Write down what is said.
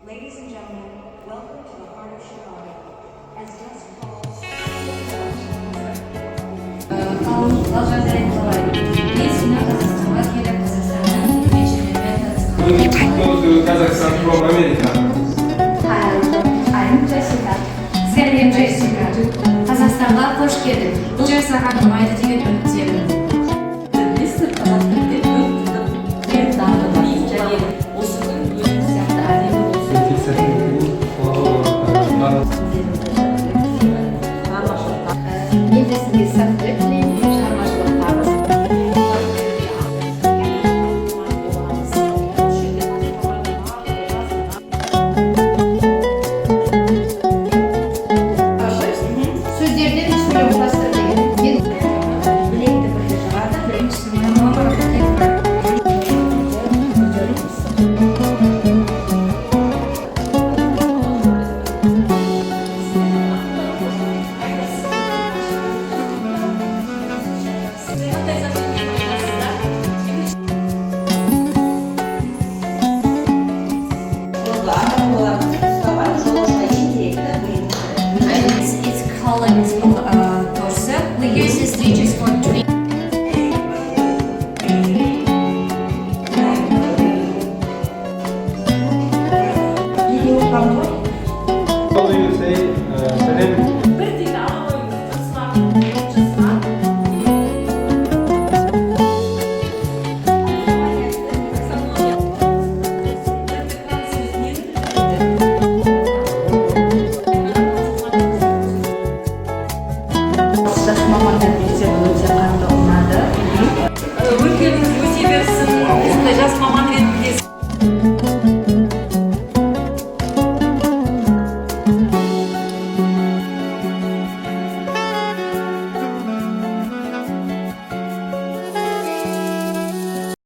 Ladies and gentlemen, welcome to the heart of Chicago. As dusk falls, Қал жағдайың қалай? Мен сені Қазақстанға келіп, Қазақстанның керемет жерлерімен танысқанға Go to Kazakhstan from America. Hi, I'm Jessica. Сәлем, Джессика. Қазақстанға қош келдің. Бұл жер саған ұнайды деген үміттемін. Білесіздер, қазақ тілінде төрт тілдің дамыды және осы күн өзіңіз сияқты әдемі болсын. Шығармашылық. Мен де сізге сәттілік тілеймін, шығармашылық табыс. Боламыз. Осы жерде тапсырмалардың барлығы. Сөздерден сөйлем құрастыр деген мен. Білекті бірге шығады. Біріншісі, мама. Қандай затты айтасыздар? Ата бабаларымыз ұстаған жолаушыға ең керекті бұйым. It's calling.